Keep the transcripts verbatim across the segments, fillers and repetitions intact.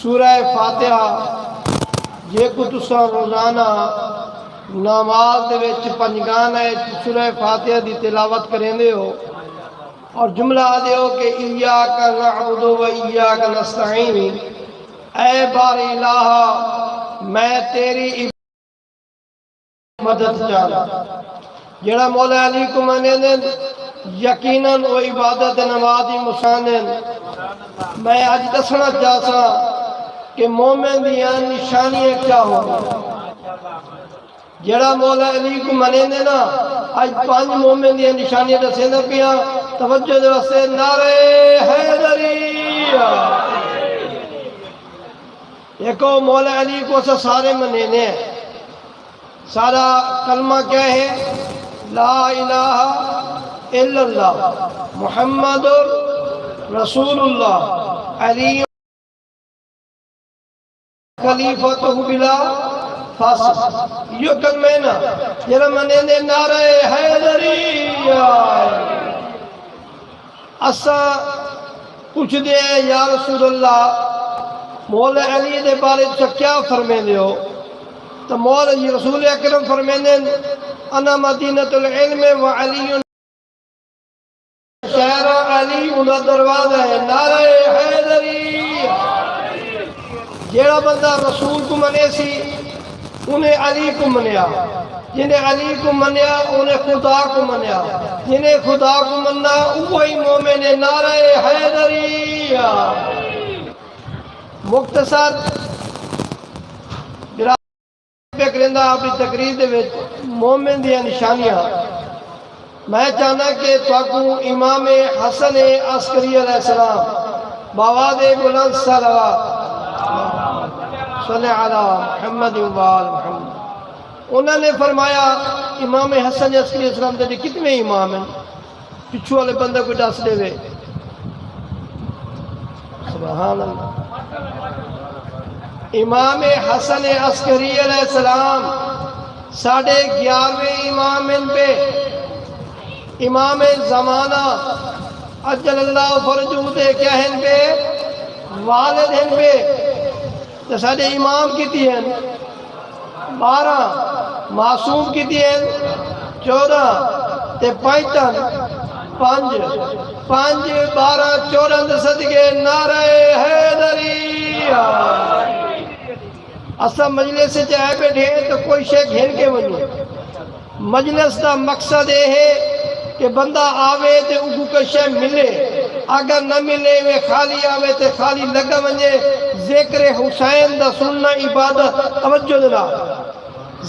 سورہ فاتحہ، جیکوں تساں روزانہ نماز دے وچ پنجگانہ وچ سورہ فاتحہ دی تلاوت کریندے ہو، اور جملہ آدھے ہو کہ ایاک نعبد و ایاک نستعین، اے باری الہ، میں تیری مدد چاہنداں۔ جیڑھا مولا علی کوں منیندن، یقیناً او عبادت نماز دی مساندن۔ میں اج ݙسݨا چاہساں کہ مومن دیاں نشانیاں کیا ہوندیاں۔ جیڑھا مولا علی کوں منیندے نا، اج پنج مومن دیاں نشانیاں ݙسیندا پیاں، توجہ دے واسطے نعرہ حیدری۔ ہکو مولا علی کوں اساں سارے منیندے ہیں۔ سارا کلمہ کیا ہے؟ لا الہ الا اللہ محمد رسول اللہ علی خلیفتہ بلا فاصل۔ یہ کلمہ ہے نا، جیڑھا منیندے نعرہ حیدری۔ اساں پچھدے ہیں، یا رسول اللہ، مولا علی دے بارے تساں کیا فرمیندے ہو؟ تو مولا جی رسول اکرم فرمیندن، انا مدینۃ العلم و علی شہر، علی اوندا دروازہ ہے۔ نعرہ حیدری۔ جیڑھا بندہ رسول کوں منیسی، انہیں علی کوں منیا۔ جنہیں علی کوں منیا، انہیں خدا کوں منیا۔ جنہیں خدا کوں مننا، اوہی مومن ہے۔ نعرہ حیدری۔ مختصر پیا کریندا اپݨی تقریر دے وچ مومن دیاں نشانیاں۔ میں چاہنداں کہ تہاکوں امام حسن عسکری علیہ السلام بآواز بلند صلوات، صلی علی محمد و آل محمد، انہاں نے فرمایا، امام حسن عسکری علیہ السلام دے کتنے امام ہیں؟ پچھوں والے بندے کوئی ݙس ݙیوے۔ سبحان اللہ۔ امام حسن عسکری علیہ السلام ساݙے گیارہویں امام ہن پئے۔ امام زمانہ عجل اللہ فرجہ دے کیا ہن پئے؟ والد ہن پئے۔ تے ساݙے امام کیتی ہن ٻارہاں، معصوم کیتی ہن چودہ، تے پنجتن پنج، پنج، ٻارہاں، چودہ دے صدقے نعرہ حیدری۔ اساں مجلس وچ آئے ٻیٹھے ہیں تو کوئی شے گھن کے ونڄوں۔ مجلس دا مقصد اے ہے کہ بندہ آوے تے اوکوں کوئی شے ملے، اگر نہ ملے، ایویں خالی آوے تے خالی لڳا ونڄے۔ ذکر حسین دا سݨنا عبادت، توجہ دے نال۔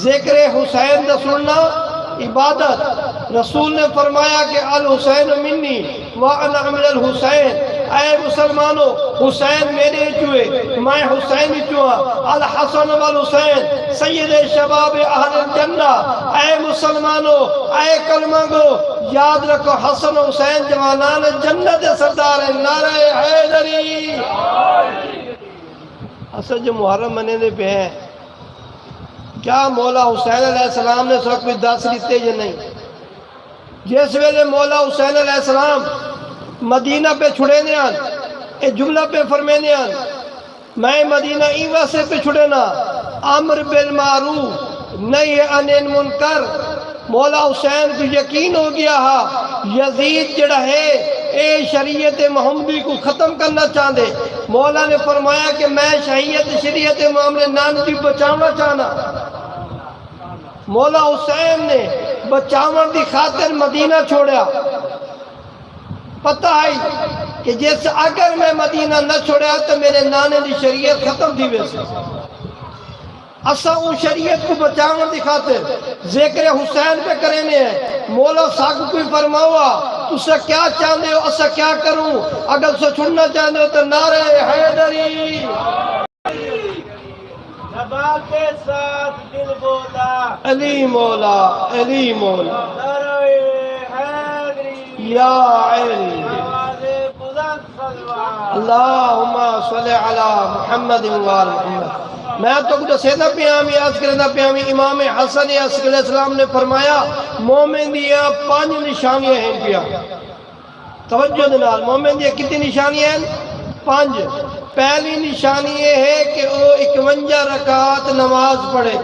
ذکر حسین دا سݨنا عبادت۔ رسول نے فرمایا کہ الحسین منی، وانا من الحسین، اے مسلمانو، حسین میݙے وچوں ہے، میں حسین وچوں ہاں۔ الحسن والحسین سید شباب اہل الجنہ، اے مسلمانو، اے کلمہ گو، یاد رکھو، حسن حسین جوانان جنت دے سردار ہیں۔ نعرہ حیدری۔ اساں جو محرم منیندے پئے ہیں، کیا مولا حسین علیہ السلام نے سب کچھ دس ݙتے یا نہیں؟ جس ویلے مولا حسین علیہ السلام مدینہ پہ چھڑیندے ہن، اے جملہ پہ فرمیندے ہن، میں مدینہ ایں واسطے پہ چھڑینداں، امر بالمعروف نہی عن المنکر۔ مولا حسین کوں یقین ہو ڳیا ہا، یزید جیڑھا ہے، اے شریعت محمدی کوں ختم کرنا چاہندے۔ مولا نے فرمایا کہ میں شریعت، شریعت محمد نان دی بچاوݨا چاہنداں۔ مولا حسین نے بچاوݨ دی خاطر مدینہ چھوڑیا۔ پتہ ہئی کہ جس اگر میں مدینہ نہ چھوڑیا تو میݙے نانے دی شریعت ختم تھی ویسی۔ اساں اوں شریعت کوں بچاوݨ دی خاطر ذکر حسین پہ کریندے ہیں۔ مولا ساکوں کوئی فرماؤ ہا، تساں کیا چاہندے ہو، اساں کیا کروں؟ اگر تساں چھڑنا چاہندے ہو تو نعرہ حیدری۔ نبات ساتھ دل بولا۔ علی مولا، علی مولا۔ نعرہ حیدری۔ یا علی۔ آواز بلند صلوات۔ اللہم صل علی محمد و آل محمد۔ میں تہاکوں ݙسیندا پیاں وی، عرض کریندا پیاں وی، امام حسن عسکری علیہ السلام نے فرمایا، مومن دیاں پنج نشانیاں ہن پیاں۔ توجہ دے نال، مومن دیاں کتنی نشانیاں ہن؟ پنج۔ پہلی نشانی یہ ہے کہ او اکونجا رکعت نماز پڑھے۔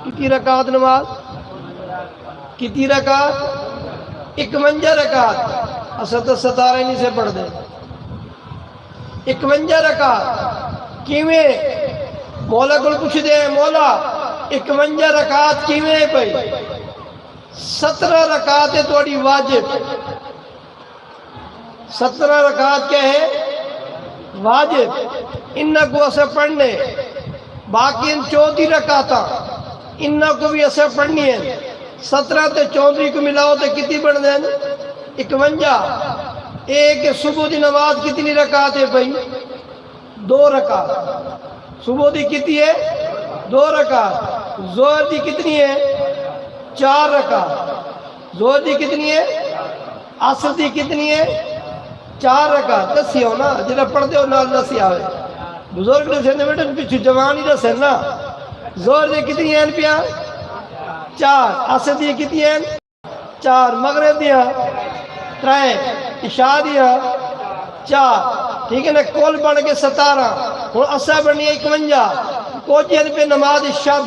کتنی رکعت نماز؟ کتنی رکعت؟ اکونجا رکعت۔ اساں تو ستارہ ہی نہیں سے پڑھتے۔ اکونجا رکعت کیویں؟ مولا کول پوچھدے ہیں، مولا، اکونجا رکعت کیویں ہے پئی؟ سترہ رکعت ہے تہاݙی واجب۔ سترہ رکعت کیا ہے؟ واجب۔ انہاں کوں اساں پڑھنے۔ باقی ہن چوتی رکعتاں، انہاں کوں وی اساں پڑھنی ہن۔ سترہ تے چوتی کوں ملاؤ تے کتنی بݨدے ہن؟ اکونجا۔ اے کہ صبح دی نماز کتنی رکعت ہے بھائی؟ دو رکعت۔ صبح دی کتنی ہے؟ دو رکعت۔ ظہر دی کتنی ہے؟ چار رکعت۔ ظہر دی کتنی ہے؟ عصر دی کتنی ہے؟ چار رکعت۔ دسیو نا، جڑا پڑھدے ہو نال دسی آوے۔ بزرگ دسیندے بیٹے، پچھو جوان ہی دسن نا۔ ظہر دی کتنی ہیں پیا؟ چار۔ عصر دی کتنی ہیں؟ چار۔ مغرب دیاں ترے، عشاء دیاں چار۔ ٹھیک ہے نا، کل بݨ کے ستارہ۔ ہݨ اساں بݨی اکونجا۔ کجھ ہن پئے نماز شب،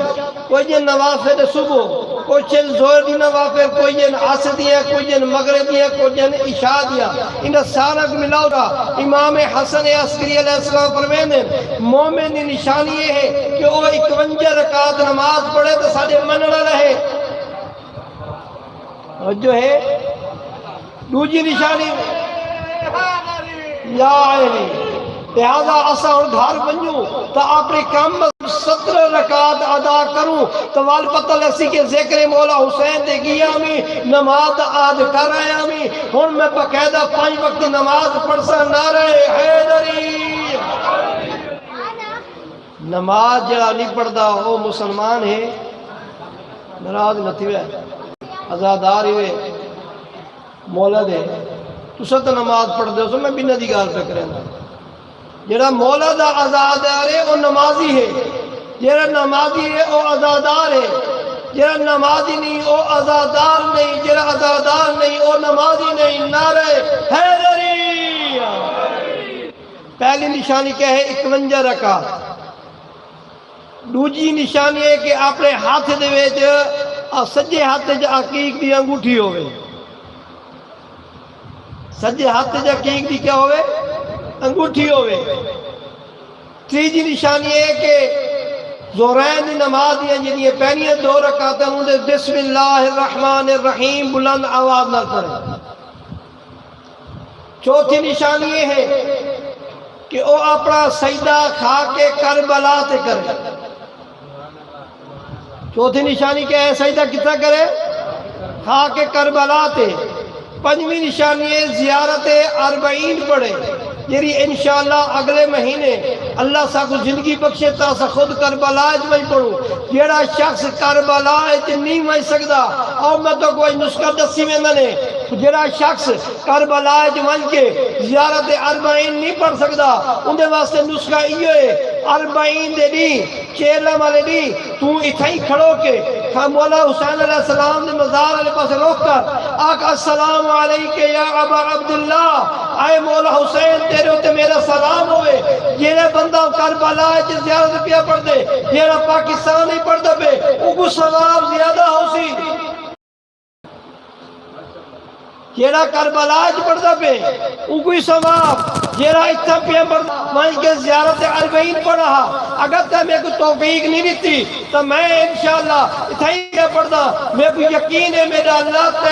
کجھ ہن نوافل صبح، کجھ ہن ظہر دی نوافل، کجھ ہن عصر دیاں، کجھ ہن مغرب دیاں، کجھ ہن عشاء دیاں۔ انہاں سارا کوں ملاؤ تا امام حسن عسکری علیہ السلام فرمیندے، مومن دی نشانی یہ ہے کہ او اکونجا رکعت نماز پڑھے تے ساݙے منݨ والا ہے۔ توجہ ہے؟ ݙوجھی نشانی، یا عینی۔ لہذا اساں ہݨ گھر ونڄوں تاں اپݨے کم سترہ رکعت ادا کروں تاں ول پتہ لسی کہ ذکر مولا حسین تے ڳیا میں نماز دا عہد کر آیا میں۔ ہݨ میں باقاعدہ پنج وقت دی نماز پڑھساں۔ نعرہ حیدری۔ نماز جڑا نہیں پڑھدا او مسلمان ہے؟ ناراض نہ تھیوے، عزادار ہی وے۔ مولا دے، تساں تاں نماز پڑھدے ہو، میں بنہ دی ڳالھ پہ کریندا۔ جڑا مولا دا عزادار ہے او نمازی ہے، جڑا نمازی ہے او عزادار ہے، جڑا نمازی نہیں او عزادار نہیں، جڑا عزادار نہیں او نمازی نہیں۔ نعرہ حیدری۔ پہلی نشانی کیا ہے؟ اکونجا رکعت۔ ݙوجھی نشانی ہے کہ اپݨے ہتھ دے وچ، آ، سڄے ہتھ وچ عقیق دی انگوٹھی ہووے۔ سڄے ہتھ وچ عقیق دی کیا ہووے؟ انگوٹھی ہووے۔ تریجھی نشانی ہے کہ ظہرین دی نماز دیاں جڑیاں پہلیاں دو رکعتاں ہوندے بسم اللہ الرحمن الرحیم بلند آواز نال پڑھے۔ چوتھی نشانی یہ ہے کہ او اپݨا سجدہ خاک کربلا تے کرے۔ چوتھی نشانی کیا ہے؟ سجدہ کتھاں کرے؟ خاک کربلا تے۔ پنجویں نشانی ہے زیارت اربعین پڑھے، جیڑھی انشاءاللہ اڳلے مہینے اللہ ساکوں زندگی بخشے تاں اساں خود کربلا اچ ونڄ پڑھوں۔ جیڑھا شخص کربلا اچ نہیں ونڄ سڳدا، او میں تہاکوں اڄ نسخہ ݙسی وینداں نے۔ جیڑھا شخص کربلا اچ ونڄ کے زیارت اربعین نہیں پڑھ سڳدا، اوندے واسطے نسخہ ایہو ہے، اربعین دے ݙینہہ، چیلم والے ݙینہہ، توں اتھائیں کھڑو کے، تھا مولا حسین علیہ السلام دے مزار والے پاسے رخ کر، آکھ، "السلام علیک یا ابا عبداللہ"، اے مولا حسین، تیرے اُتے میرا سلام ہووے۔ جیڑھا بندہ کربلا اچ زیارت پیا پڑھدے، جیڑھا پاکستان اچ پڑھدا پئے، اوکوں ثواب زیادہ ہوسی۔ جیڑھا کربلا اچ پڑھدا پئے، اوکوں ہی ثواب۔ جیڑھا اتھاں پیا پڑھدا، ونڄ کے زیارت اربعین پڑھا ہا۔ اگر تیں میکوں توفیق نہیں ݙتی، تاں میں انشاءاللہ اتھائیں پیا پڑھدا۔ میکوں یقین ہے، میرا اللہ تے